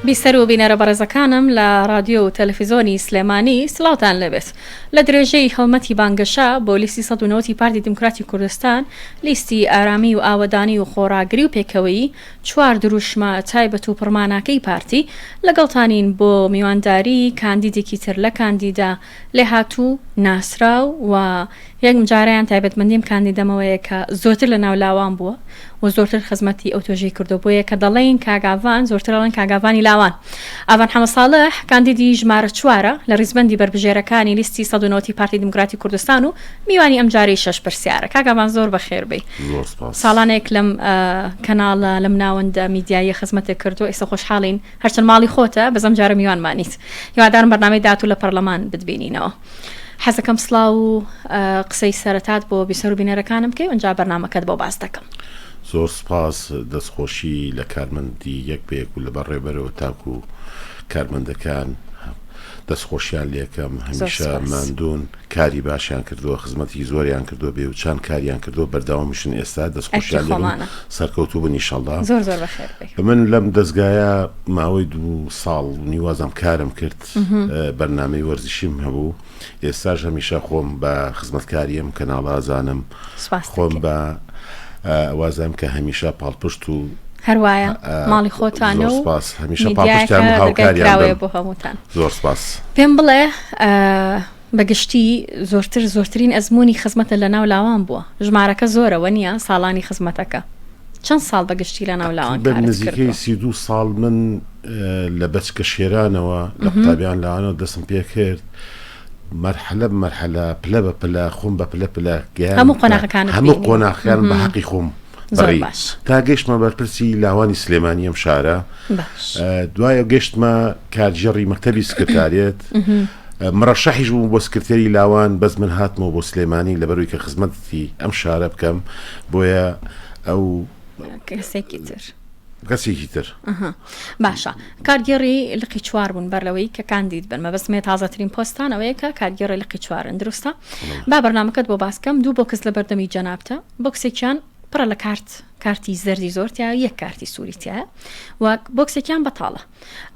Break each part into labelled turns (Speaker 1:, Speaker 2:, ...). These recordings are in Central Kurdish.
Speaker 1: بیسەر و بینەرە بەڕێزەکانم لە ڕادیۆ و تەلەفیزۆنی سلێمانی سڵاوتان لێبێت. لە درێژەی هەڵمەتی بانگەشە بۆ لیستی 190 پارتی دیموکراتی کوردستان، لیستی ئارامی و ئاوەدانی و خۆڕاگری و پێکەوەیی، چوار دروشمە تایبەت و پڕماناکەی پارتی، لەگەڵتانین بۆ میوانداری کاندیدێکی تر لە کاندیدە لێهاتوو، ناسراو و یەکمجارەیان تایبەتمەندیم کاندیدەمەوەیە کە زۆرتر لە ناو لاوان بووە و زۆرتر خزمەتی ئەو توێژەی کردووە بۆیە کە دەڵێین کاک ئاڤان زۆرتر ئەڵێن کاک ئاڤانی لاوان. ئاڤان حەمە ساڵح کاندیدی ژمارە چوارە لە ڕیزبەندی بەربژێرەکانی لیستی 190 پارتی دیموکراتی کوردستان و میوانی ئەمجارەی شەش پرسیارە. کاک ئاڤان زۆر بەخێر بێی.
Speaker 2: زۆر سپاس.
Speaker 1: ساڵانێک لەم کەناڵە لەم ناوەندە میدیاییە خزمەتت کردووە ئێستا خۆشحاڵین هەرچەند ماڵی خۆتە بەس ئەم جارە میوانمانیت هیوادارم بەرنامەی داهاتوو لە پەرلەمان بتبینینەوە حەزەکەم سڵاو و قسەی سەرەتات بۆ بیسەر و بینەرەکانم بکەی ئەنجا بەرنامەکەت بۆ باس دەکەم.
Speaker 2: زۆر سپاس دەستخۆشی لە کارمەندی یەک بە یەک و لە بەڕێوبەرەوە تاکو کارمەندەکان دەستخۆشیان لێکەم
Speaker 1: زۆر
Speaker 2: هەمیشە
Speaker 1: سپاس.
Speaker 2: ماندوون کاری باشیان کردووە خزمەتی زۆریان کردووە بێوچان کاریان کردووە بەردەوامیشن ئێستا
Speaker 1: ئەرکی
Speaker 2: دەستخۆشیان لێبم
Speaker 1: خۆمانە.
Speaker 2: سەرکەوتوو بن ئیشەڵا.
Speaker 1: زۆر زۆر بەخێر بێی.
Speaker 2: من لەم دەزگایە ماوەی دوو ساڵ و نیوازم کارم کرد بەرنامەی وەرزشیم هەبوو ئێستاش هەمیشە خۆم بە خزمەتکاری ئەم کەناڵە ئەزانم
Speaker 1: سوپاست
Speaker 2: خۆم
Speaker 1: دەکەین.
Speaker 2: بە وازانم کە هەمیشە پاڵپشت و
Speaker 1: هەر وایە ماڵی خۆتانە
Speaker 2: زۆر
Speaker 1: و
Speaker 2: سپاس هەمیشە
Speaker 1: میدیایەکە
Speaker 2: پاڵپشتیان و
Speaker 1: دەرگای
Speaker 2: هاوکاریان
Speaker 1: کراوەیە
Speaker 2: بم
Speaker 1: بۆ هەمووتان.
Speaker 2: زۆر سپاس.
Speaker 1: پێم بڵێ بە گشتی زۆرتر زۆرترین ئەزموونی خزمەتت لە ناو لاوان بووە ژمارەکە زۆرە وەنیە ساڵانی خزمەتەکە چەند ساڵ بە گشتی لە ناو لاوان
Speaker 2: تەقریبەن
Speaker 1: کارت
Speaker 2: نزیکەی
Speaker 1: کردووە؟
Speaker 2: 32 ساڵ من لە بەچکە شێرانەوە لە قوتابیان لاوانەوە دەستم پێکرد مەرحەلە بە مەرحەلە پلە بە پلە خۆم بە پلە پلە گەیاند
Speaker 1: هەموو
Speaker 2: بە
Speaker 1: قۆناغەکانت
Speaker 2: هەموو
Speaker 1: بینیوە
Speaker 2: قۆناغەکانم بە هەقی خۆم
Speaker 1: زۆر
Speaker 2: بڕی
Speaker 1: باش
Speaker 2: تا گەیشتمە بەرپرسی لاوانی سلێمانی ئەم شارە
Speaker 1: باش
Speaker 2: دوایە گەشتمە کارگێڕی مەکتەبی سکرتاریەت مڕەشەحیش بووم بۆ سکرتێری لاوان بەس من هاتمەوە بۆ سلێمانی لەبەروی کە خزمەتی ئەم شارە بکەم بۆیە ئەو
Speaker 1: کەسێکی تر
Speaker 2: کەسێکی تر
Speaker 1: باشە کارگێڕی لقی چوار بوون بەر لەوەی کە کاندید بن مەبەستمێ تازەترین پۆستان ئەوەیە کە کارگێڕی لقی چوارن دروستە با بەرنامەکەت بۆ باسکەم دوو بۆکس لە بەردەمی جەنابتە بۆکسێکیان پڕە لە کارت کارتی زەردی زۆر تیا یەک کارتی سووری تایە و بۆکسێکیان بەتاڵە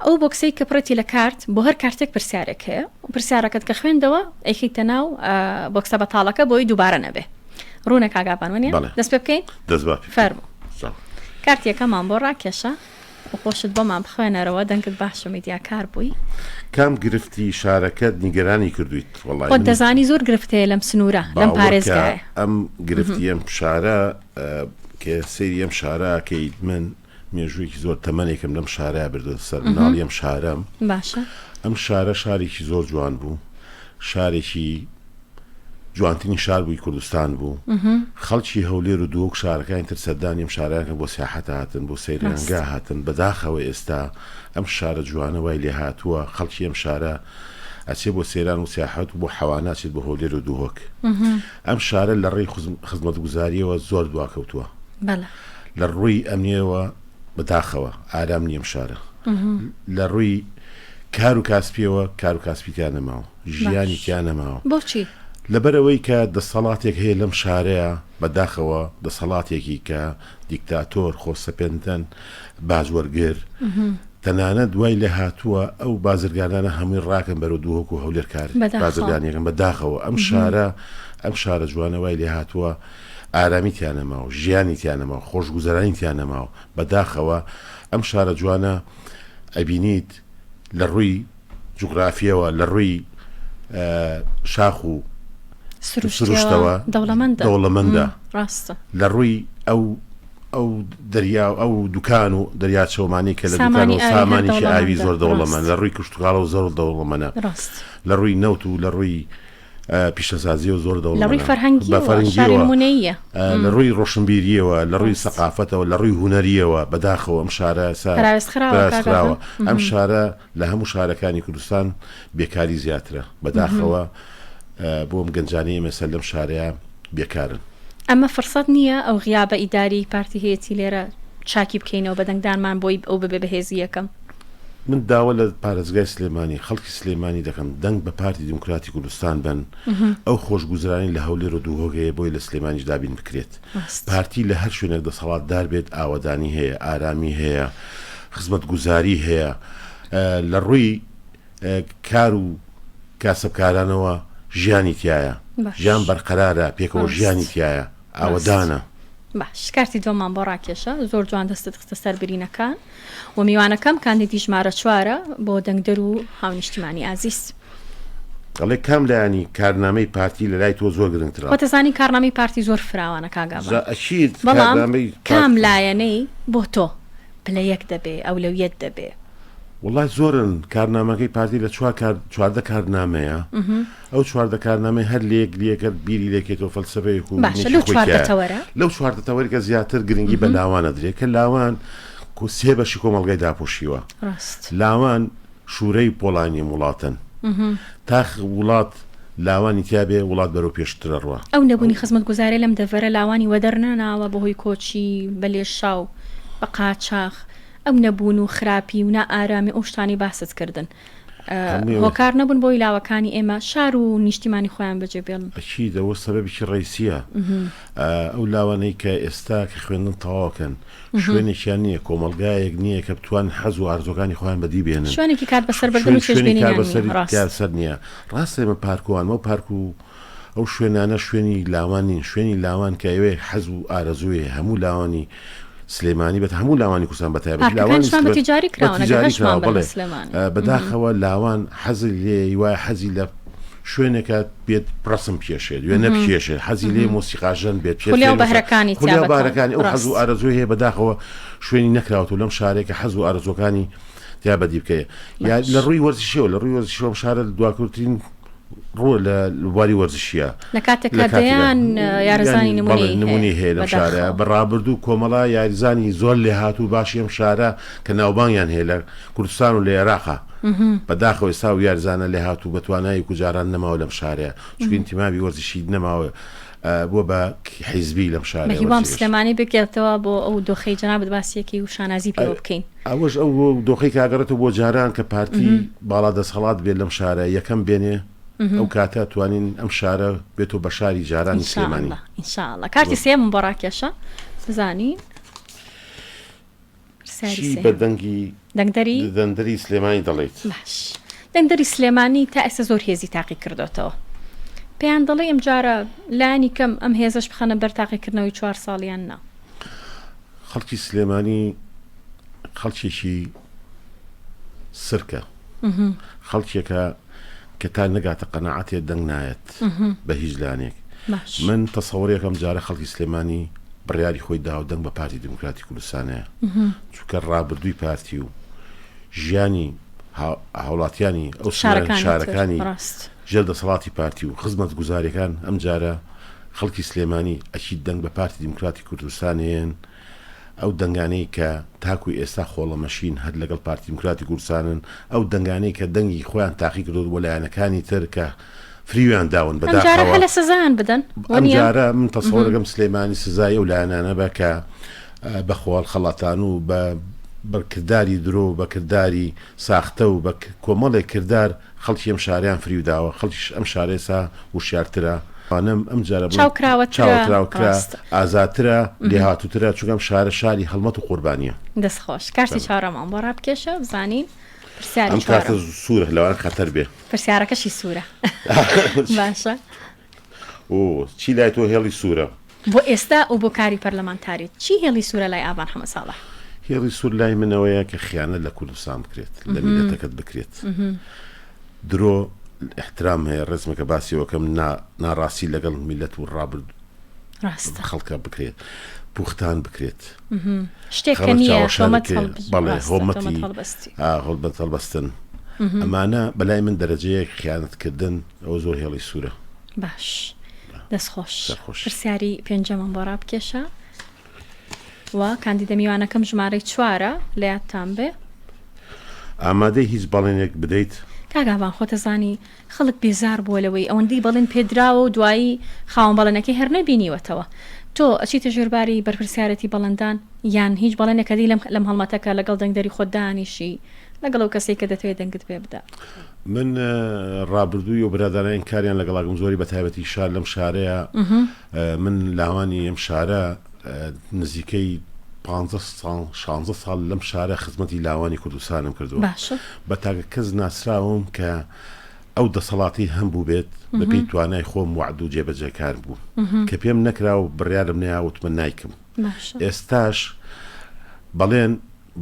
Speaker 1: ئەو بۆکسەی کە پڕێتی لە کارت بۆ هەر کارتێک پرسیارێک هەیە و پرسیارەکەت کە خوێندەوە ئەیخەیتە ناو بۆکسە بەتاڵەکە بۆی دووبارە نەبێ ڕوونە کاک ئاڤان وەنیە؟
Speaker 2: بەڵێ.
Speaker 1: دەست پێ بکەین؟
Speaker 2: دەست با پێ بکەین.
Speaker 1: فەرموو.
Speaker 2: سڵاو.
Speaker 1: کارتیەکەمان بۆ ڕاکێشە و خۆشت بۆمان بخوێنەرەوە دەنگت باشە میدیاکار بووی.
Speaker 2: کام گرفتی شارەکەت نیگەرانی کردوویت؟ وەڵای
Speaker 1: خۆت
Speaker 2: من
Speaker 1: دەزانی زۆر گرفت هەیە لەم سنوورە لەم
Speaker 2: باوەڕکە
Speaker 1: پارێزگایە.
Speaker 2: ئەم گرفتی ئەم شارە کە سەیری ئەم شارە ئەکەیت من مێژوویەکی زۆر تەمەنێکم لەم شارە بردۆتە سەر مناڵی ئەم شارەم
Speaker 1: باشە
Speaker 2: ئەم شارە شارێکی زۆر جوان بوو شارێکی جوانترین شار بووی کوردستان بوو خەڵکی هەولێر و دووەک شارەکانی تر سەردانی ئەم شارەکە بۆ سیاحەت هاتن بۆ سەیرانگا هاتن بەداخەوە ئێستا ئەم شارە جوانە وای لێ هاتووە خەڵکی ئەم شارە ئەچێ بۆ سەیران و سیاحەت و بۆ حەوانە ئەچێت بۆ هەولێر و دوهۆک ئەم شارە لە ڕێی خزمەتگوزاریەوە زۆر دواکەوتووە لە ڕووی ئەمنیەوە بەداخەوە ئارام نییە ئەم شارە. لە ڕووی کار و کاسپیەوە کار و کاسپی تیا نەماوە، ژیانی تیا نەماوە.
Speaker 1: بۆچی؟
Speaker 2: لەبەرئەوەی کە دەسەڵاتێک هەیە لەم شارەیا بەداخەوە دەسەڵاتێکی کە دیکتاتۆر، خۆسەپێندن، باجوەرگر، تەنانەت وای لێهاتووە ئەو بازرگانانە هەمووی ڕاکەن بەرەو دهۆک و هەولێر کار بازرگانیەکەن بەداخەوە ئەم شارە ئەم شارە جوانە وای لێهاتووە ئارامی تیا نەماوە، ژیانی تیا نەماوە، خۆشگوزەرانی تیا نەماوە، بەداخەوە ئەم شارە جوانە ئەبینیت لە ڕووی جوگرافیەوە لە ڕووی شاخ و سروشتەوە دەوڵەمەندە
Speaker 1: ڕاستە
Speaker 2: لە ڕووی ئەو ئەو دەریا ئەو دوکان و دەریاچەوەمانی کە لە دوکان و سامانێکی ئاوی زۆر دەوڵەمەند لە ڕووی کشتتوکاڵەوە زۆر دەوڵەمەنە لە ڕووی نەوت و لە ڕووی پیشەسازیەوە زۆر
Speaker 1: دەوڵەمەنە. لە ڕووی فەرهەنگیەوە شاری نموونەییە.
Speaker 2: لە ڕووی ڕۆشنبیریەوە، لە ڕووی سەقافەتەوە، لە ڕووی هونەریەوە بەداخەوە ئەم شارە ئێستا
Speaker 1: پەراوێزخراوە.
Speaker 2: ئەم شارە لە هەموو شارەکانی کوردستان بێکاری زیاترە. بەداخەوە بۆ ئەم گەنجانەی ئێمە ئێستا لەم شارەیا بێکارن.
Speaker 1: ئەمە فرسەت نییە ئەو غیابە ئیداریەی پارتی هەیەتی لێرە چاکی بکەینەوە بە دەنگدانمان بۆی ئەو ببێ بە هێزی یەکەم؟
Speaker 2: من داوا لە پارێزگای سلێمانی، خەڵکی سلێمانی دەکەم دەنگ بە پارتی دیموکراتی کوردستان بەن، ئەو خۆشگوزرانی لە هەولێر و دهۆک هەیە بۆی لە سلێمانیش دابین بکرێت. پارتی لە هەر شوێنێک دەسەڵاتدار بێت ئاوەدانی هەیە، ئارامی هەیە. خزمەتگوزاری هەیە، لە ڕووی کار و کاسبکارانەوە ژیانی تیایە، ژیان بەرقەرارە، پێکەوە ژیانی تیایە، ئاوەدانە.
Speaker 1: باش کارتی دووەممان بۆ ڕاکێشە. زۆر جوان دەستت خستە سەر برینەکان و میوانەکەم کاندیدی ژمارە چوارە بۆ دەنگدەر و هاونیشتیمانی ئازیز.
Speaker 2: ئەڵێ کام لایەنی کارنامەی پارتی لە لای تۆ زۆر گرنگترە؟
Speaker 1: خۆت ئەزانی کارنامەی پارتی زۆر فراوانە کاک ئاڤان.
Speaker 2: جا ئەکید
Speaker 1: بەڵام
Speaker 2: کارنامەی
Speaker 1: کام
Speaker 2: پارتی.
Speaker 1: لایەنەی بۆ تۆ پلە یەک دەبێ، ئەولەویەت دەبێ؟
Speaker 2: وەڵای زۆرن، کارنامەکەی پارتی لە چوار کار 14 کارنامەیە، ئەو 14 کارنامەی هەر لەیەک لەیەکەر بیری لێکەیتەوە فەلسەفەیەک و
Speaker 1: باشە
Speaker 2: بینێکی
Speaker 1: لەو
Speaker 2: خۆی
Speaker 1: 14
Speaker 2: تیایە.
Speaker 1: تەوەرە؟
Speaker 2: لەو 14 تەوەری کە زیاتر گرنگی بە لاوان ئەدرێ کە لاوان سێ بەشی کۆمەڵگای داپۆشیوە.
Speaker 1: ڕاست.
Speaker 2: لاوان شورەی پۆڵانی ئەم وڵاتەن. تا وڵات لاوانی تیا بێ وڵات بەرەو پێشتر ئەڕوا.
Speaker 1: ئەو نەبوونی خزمەتگوزاریە لەم دەڤەرە لاوانی وەدەر نەناوە بەهۆی کۆچی بە لێشاو، بە قاچاخ، ئەو نەبوون و خراپی و نائارامی و ئەو شتانەی باست کردن هۆکار نەبوون بۆی لاوەکانی ئێمە شار و نیشتیمانی خۆیان بەجێ بێڵن؟
Speaker 2: ئەکید ئەوە سەبەبێکی ڕەیسیە. ئەو لاوانەی کە ئێستا کە خوێندن تەواوکەن شوێنێکیان نییە، کۆمەڵگایەک نییە کە بتوانن حەز و ئارزوەکانی خۆیان بەدی بێنن.
Speaker 1: شوێنێکی کار بەسەربردن و
Speaker 2: شوێنی کار
Speaker 1: چێژبینینیان نییە.
Speaker 2: بەسەر
Speaker 1: ڕاست.
Speaker 2: سەر نییە. ڕاستە ئێمە پارک و ئەو پارک و ئەو شوێنانە شوێنی لاوان نین، شوێنی لاوان کە ئەوێ حەز و ئارەزووی هەیە، هەموو لاوانی سلێمانی بە هەموو لاوانی کوردستان بە تایبەتی لاوانی
Speaker 1: پارکەکانیشمان بە
Speaker 2: سلێ
Speaker 1: تیجاری
Speaker 2: بە
Speaker 1: کراون ئەگەر
Speaker 2: تیجاری
Speaker 1: هەشمان
Speaker 2: کراوە
Speaker 1: بن لە
Speaker 2: بەڵێ
Speaker 1: سلێمانی.
Speaker 2: بەداخەوە لاوان حەزی لێ وایە حەزی لە شوێنێکە بێت ڕەسم بکێشێت، وێنە بکێشێت، حەزی لێ مۆسیقاژەن بێت، بچێت
Speaker 1: خولیا و
Speaker 2: فێری مۆسیقا
Speaker 1: بەهرەکانی تیا
Speaker 2: خولیا و
Speaker 1: بەتاڵ
Speaker 2: بەهرەکانی ئەو حەز و
Speaker 1: ڕاست.
Speaker 2: ئارەزووی هەیە بەداخەوە شوێنی نەکراوەتەوە لەم شارەی کە حەز و ئارەزووەکانی تیا بەدی بکەێ یا
Speaker 1: باش.
Speaker 2: لە ڕووی وەرزشیەوە لە ڕووی وەرزشیەوە ئەم شارە دواکەوترین ڕووە لە بواری وەرزشیە
Speaker 1: لە کاتێکا
Speaker 2: لە کاتێکا
Speaker 1: دەیان یارزانی
Speaker 2: یانی بەڵێ
Speaker 1: نمونەی هەیە
Speaker 2: نمونەی هەیە لەم شارە
Speaker 1: بەداخەوە.
Speaker 2: بە ڕابردوو کۆمەڵە یاریزانی زۆر لێهاتوو باشی ئەم شارە کە ناوبانگیان هەیە لە کوردستان و لە ئێراقا بەداخەوە ئێستا ئەو یاریزانە لێهاتوو بە توانای وەکو جاران نەماوە لەم شارەیە چونکە ئینتیمابی وەرزشی نەماوە بووە بە حیزبی لەم
Speaker 1: بە
Speaker 2: شارەیە
Speaker 1: هیوام
Speaker 2: وەرزش.
Speaker 1: سلێمانی بگێتەوە بۆ ئەو دۆخەی جەنابت باسیەکەی و شانازی پێوە بکەین.
Speaker 2: ئەوەش ئەو دۆخەی کە ئەگەڕێتەوە بۆ جاران کە پارتی باڵا دەسەڵات بێت لەم شارە یەکەم بێنێ ئەو کاتە توانین ئەم شارە بێتەوە بە شاری جارانی سلێمانی.
Speaker 1: ان شاء اللە ان شاء اللە کارتی سێیەمم بۆ ڕاکێشە بزانین. پرسیاری
Speaker 2: چی بە
Speaker 1: سێهەم.
Speaker 2: دەنگی
Speaker 1: دەنگدەری؟
Speaker 2: دەنگدەری سلێمانی دەڵێیت؟
Speaker 1: باش دەنگدەری سلێمانی تا ئێستا زۆر هێزی تاقی کردۆتەوە پێیان دەڵێی ئەمجارە لایەنی کەم ئەم هێزەش بخەنە بەر تاقیکردنەوەی چوار ساڵ یان نا؟
Speaker 2: خەڵکی سلێمانی خەڵکێکی سرکە خەڵکێکە کە تا نەگاتە قەناعەتێ دەنگ نایەت بە هیچ لانێک من تەسەوەرێکم جارە خەڵکی سلێمانی بڕیاری خۆی داوە دەنگ بە پارتی دیموکراتی کوردستانەیە چونکە ڕابردووی پارتی و ژیانی هاوڵاتیانی ئەو شارەکانی ژێر دەسەڵاتی پارتی و خزمەت گوزاریەکان ئەم جارە خەڵکی سلێمانی ئەکید دەنگ بە پارتی دیموکراتی کوردستانێن ئەو دەنگانەی کە تاکو ئێستا خۆڵەمەشین هەر لەگەڵ پارتی دیموکراتی کوردستانن، ئەو دەنگانەی کە دەنگی خۆیان تاقی کردۆتەوە بۆ لایەنەکانی تر کە فریویان داون
Speaker 1: ئەمجارە
Speaker 2: بەداخەوە.
Speaker 1: هەلە سزایان بدەن
Speaker 2: ئەم
Speaker 1: وەنیە؟
Speaker 2: جارە من تەسەوەر ئەکەم سلێمانی سزای ئەو لایەنانە بە کە بە خۆهەڵخەڵەتان و بە بە کرداری درۆ و بە کرداری ساختە و بە کۆمەڵێک کردار خەڵکی ئەم شارەیان فریو داوە، خەڵکیش ئەم شارە ئێستا وشیارترە، ئەوانە ئەم جارە بڵێم
Speaker 1: چاو کراوەترە،
Speaker 2: چاوکراوترە،
Speaker 1: ڕاستە.
Speaker 2: ئازاترە، لێهاتووترە، چونکە ئەم شارە شاری هەڵمەت و قوربانییە.
Speaker 1: دەست خۆش. کارتی چوارەمان بۆ ڕابکێشە بزانین پرسیاری
Speaker 2: ئەم کارتە
Speaker 1: چوارەم.
Speaker 2: سوورە لەوانە خەتەر بێ.
Speaker 1: پرسیارەکەشی سوورە. باشە.
Speaker 2: ئۆ چی لای تۆ هێڵی سوورە؟
Speaker 1: بۆ ئێستا و بۆ کاری پەرلەمانتاریت چی هێڵی سوورە لای ئاڤان حەمە ساڵح؟
Speaker 2: هێڵی سوور لای من ئەوەیە کە خیانەت لە کوردستان بکرێت، لە میللەتەکەت بکرێت. درۆ ئیحترام هەیە، ڕێزمە کە باسی ئەوە کەم نا ناڕاستی لەگەڵ میللەت و ڕابرد
Speaker 1: ڕاستە.
Speaker 2: خەڵکە بکرێت، بوختان بکرێت.
Speaker 1: شتێک کە
Speaker 2: خەڵک
Speaker 1: نییە
Speaker 2: چاوەشە
Speaker 1: تۆمەت
Speaker 2: بکرێ،
Speaker 1: هەڵب
Speaker 2: بەڵێ
Speaker 1: ڕاستە تۆمەت
Speaker 2: هۆمەتی
Speaker 1: هەڵبەستی.
Speaker 2: ئا هۆڵبەت هەڵبەستن. ئەمانە بەلای من دەرەجەیەک خیانەت کردن ئەوە زۆر هێڵی سوورە.
Speaker 1: باش دەست خۆش.
Speaker 2: سەرخۆش.
Speaker 1: پرسیاری پێنجەمم بۆ ڕابکێشە و کاندیدە میوانەکەم ژمارەی چوارە لە یادتان بێ.
Speaker 2: ئامادەی هیچ بەڵێنێک بدەیت؟
Speaker 1: کاک ئاڤان خۆتەزانی خەڵک بێزار بووە لەوەی ئەوەندەی بەڵێن پێدراوە و دوایی خاوەن بەڵێنەکەی هەر نەبینیوەتەوە. تۆ ئەچیتە ژێرباری بەرپرسیارێتی بەڵێندان یان هیچ بەڵێنێک ئەدەی لەم لەم هەڵمەتە کە لەگەڵ دەنگدەری خۆت دانیشی لەگەڵ ئەو کەسەی کە دەتەوێت دەنگت پێ بدا؟
Speaker 2: من ڕابردووی و برادەرانی کاریان لەگەڵاگم زۆری بە تایبەتی شار لەم شارەیە من لاوانی ئەم شارە نزیکەی. پانزە ساڵ شانزە ساڵ لەم شارە خزمەتی لاوانی کوردستانم کردووە
Speaker 1: باشە.
Speaker 2: بە تاکە کەس ناسراوم کە ئەو دەسەڵاتەی هەم بووبێت بەپێی توانای خۆم وەعد و جێبەجێکار بووم کە پێم نەکرا و بڕیارم نەیا وتمە نایکەم
Speaker 1: باشە.
Speaker 2: ئێستاش بەڵێن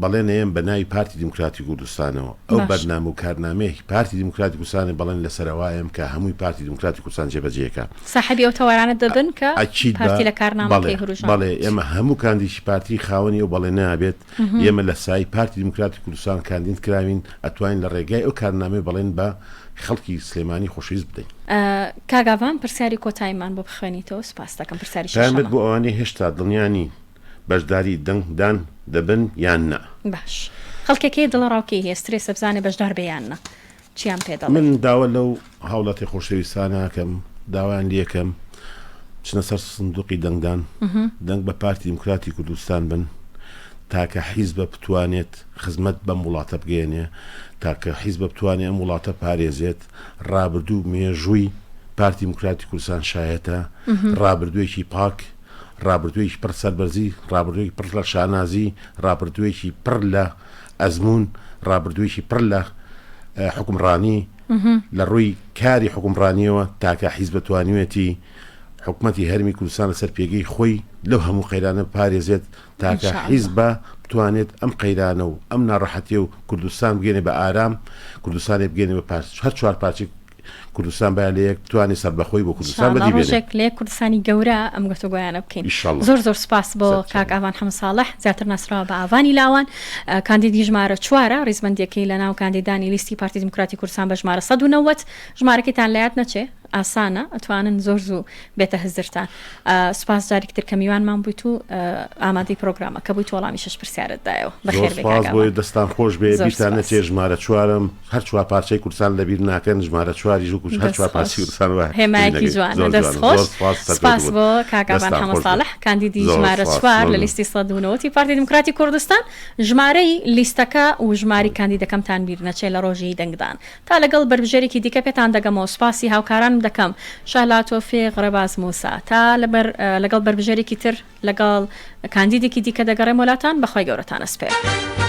Speaker 2: بەڵێن ئەیەم بە ناوی پارتی دیموکراتی کوردستانەوە ئەو
Speaker 1: باشە.
Speaker 2: بەرنامە و کارنامەیە پارتی دیموکراتی کوردستانە بەڵێن لەسەر ئەوە ئەیەم کە هەمووی پارتی دیموکراتی کوردستان جێبەجێ کا.
Speaker 1: ساحێبی ئەو تەوەرانە دەبن کە
Speaker 2: ئەکید بە
Speaker 1: پارتی لە
Speaker 2: بەڵێ
Speaker 1: کارنامەکەی
Speaker 2: بەڵێ
Speaker 1: هوروژاند.
Speaker 2: ئێمە هەموو کاندیدی پارتی خاوەنی ئەو بەڵێنە ئەبێت ئێمە لە سایەی پارتی دیموکراتی کوردستان کاندید کراوین ئەتوانین لە ڕێگای ئەو کارنامەی بەڵێن بە خەڵکی سلێمانی خۆشەویست بدەین.
Speaker 1: کاک ئاڤان پرسیاری کۆتاییمان بۆ بخوێنیتەوە سوپاست دەکەم پرسیاری
Speaker 2: تایبەت
Speaker 1: شەشەمە.
Speaker 2: بۆ ئەوانەی هێشتا دڵنیا نین بەشداری دەنگ دان دەبن یان نا؟
Speaker 1: باش خەڵکێک هەیە دڵەڕاوکێی هەیە سترێسە بزانێ بەشدار بێ یان نا چیان پێ دەڵێی؟
Speaker 2: من داوا لەو هاوڵاتی خۆشەویستانە ئەکەم داوایان لێکەم بچنە سەر سندوقی دەنگدان دەنگ بە پارتی دیموکراتی کوردستان بن تاکە حیزبە بتوانێت خزمەت بەم وڵاتە بگەیەنێ تاکە حیزبە بتوانێ ئەم وڵاتە پارێزێت ڕابردوو مێژووی پارتی دیموکراتی کوردستان شایەتە ڕابردوویەکی پاک ڕابردوویەکی پڕ سەربەرزی، ڕابردوویەکی پڕ لە شانازی، ڕابردوویەکی پڕ لە ئەزموون، ڕابردوویەکی پڕ لە حوکمڕانی، لە ڕووی کاری حوکمڕانییەوە تاکە حیزبە توانیویەتی حکومەتی هەرێمی کوردستان لەسەر پێگەی خۆی لەو هەموو قەیرانە بپارێزێت، تاکە حیزبە بتوانێت ئەم قەیرانە و ئەم ناڕەحەتیە و کوردستان بگەێنێ بە ئارام، کوردستانێ بگەێنێ بە هەر چوار پارچەی کوردستان باە لە یەک بتوانێ سەربەخۆی بۆ کوردستان
Speaker 1: بەدی
Speaker 2: بێنێ.
Speaker 1: ڕۆژێک لە یەک کوردستانی گەورە ئەم گفتوگۆیانە بکەین.
Speaker 2: ئیشەڵا.
Speaker 1: زۆر زۆر سوپاس بۆ
Speaker 2: سەرچاوە.
Speaker 1: کاک ئاڤان حەمە ساڵح زیاتر ناسراوە بە ئاڤانی لاوان کاندیدی ژمارە چوارە ڕیزبەندیەکەی لە ناو کاندیدانی لیستی پارتی دیموکراتی کوردستان بە ژمارە 190 ژمارەکەیتان لە یاد نەچێ ئاسانە ئەتوانن زۆر زوو بێتە هزرتان سوپاس جارێکی تر کە میوانمان بوویت و ئامادەی پرۆگرامەکە بوویت وەڵامی شەش پرسیارت دایەوە.
Speaker 2: زۆر
Speaker 1: بەخێر بێی
Speaker 2: سوپاس
Speaker 1: کاک
Speaker 2: بۆی
Speaker 1: ئاڤان.
Speaker 2: دەستان خۆش بێ
Speaker 1: زۆر
Speaker 2: بیرتان
Speaker 1: سوپاس.
Speaker 2: نەچێ ژمارە چوارم هەر چوار پارچەی کوردستان لەبیر ناکەن ژمارە چواریش وەکو هەر
Speaker 1: دەست
Speaker 2: چوار
Speaker 1: خۆش.
Speaker 2: پارچەی کوردستان وایە
Speaker 1: هێمایەکی
Speaker 2: بیر نەکەین
Speaker 1: جوانە.
Speaker 2: زۆر
Speaker 1: دەست
Speaker 2: جوانە
Speaker 1: خۆش.
Speaker 2: زۆر سوپاس
Speaker 1: سوپاس
Speaker 2: سەرکەوتوو بن
Speaker 1: بۆ کاک ئاڤان
Speaker 2: دەستان
Speaker 1: حەمە
Speaker 2: خۆش بێ
Speaker 1: ساڵح کاندیدی
Speaker 2: زۆر
Speaker 1: ژمارە
Speaker 2: سوپاس
Speaker 1: چوار لە
Speaker 2: مەمنون.
Speaker 1: لیستی 190 ی پارتی دیموکراتی کوردستان ژمارەی لیستەکە و ژماری کاندیدەکەمتان بیر نەچێ لە ڕۆژی دەنگدان. تا لەگەڵ بەربژێرێکی دیکە پێتان دەگەمەوە سوپاسی هاوکارانم دەکەم شەهلا تۆفیق ڕێباز موسا تا لەبەر لەگەڵ بەربژێرێکی تر لەگەڵ کاندیدێکی دیکە دەگەڕێمەوە لاتان بەخوای گەورەتان ئەسپێرم.